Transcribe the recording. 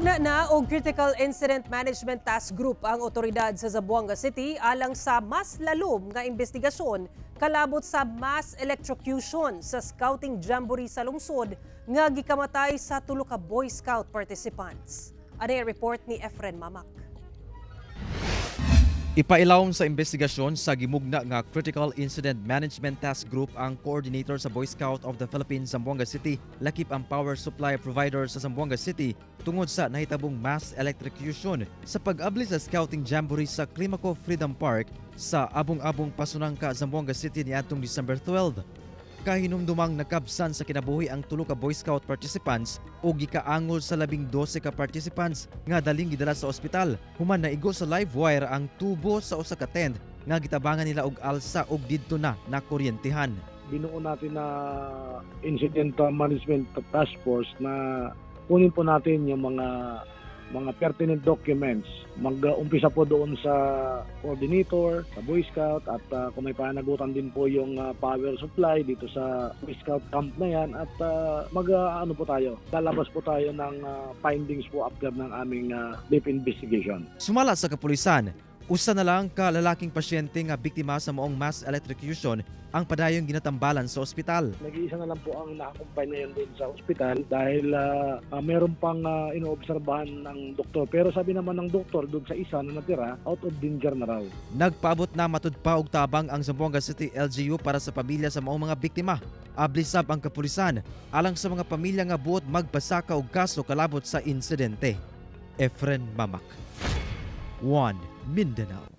Nagmugna na og Critical Incident Management Task Group ang otoridad sa Zamboanga City alang sa mas lalom nga investigasyon kalabot sa mass electrocution sa Scouting Jamboree sa lungsod nga gikamatay sa tulo ka Boy Scout participants. Ano ang report ni Efren Mamak? Ipailawom sa investigasyon sa gimugna nga Critical Incident Management Task Group ang coordinator sa Boy Scout of the Philippines Zamboanga City, lakip ang power supply provider sa Zamboanga City tungod sa nahitabong mass electrocution sa pag-abli sa Scouting Jamboree sa Climaco Freedom Park sa Abong-Abong, Pasonanca, Zamboanga City niadtong December 12. Kahinumdumang nakabsan sa kinabuhi ang tulo ka Boy Scout participants o gikaangol sa 12 ka participants nga daling gidala sa ospital human naigo sa live wire ang tubo sa usa ka tent nga gitabangan nila og alsa ug didto na nakuryentihan. Binuo natin na Incident Management Task Force na kunin po natin yung mga pertinent documents. Mag-umpisa po doon sa coordinator, sa Boy Scout, at kung may panagutan din po yung power supply dito sa Boy Scout camp na yan at mag ano po tayo, lalabas po tayo ng findings po after ng aming deep investigation. Sumala sa kapulisan, usa na lang ka lalaking pasyente nga biktima sa maong mass electrocution ang padayong ginatambalan sa ospital. Nag-iisa na lang po ang nakakumpay ngayon doon sa ospital dahil meron pang inoobserbahan ng doktor. Pero sabi naman ng doktor doon sa isa na natira, out of danger na raw. Nagpaabot na matud pa og tabang ang Zamboanga City LGU para sa pamilya sa maong mga biktima. Ablisab ang kapulisan alang sa mga pamilya nga buot magpasaka og kaso kalabot sa insidente. Efren Mamak, 1 Mindanao.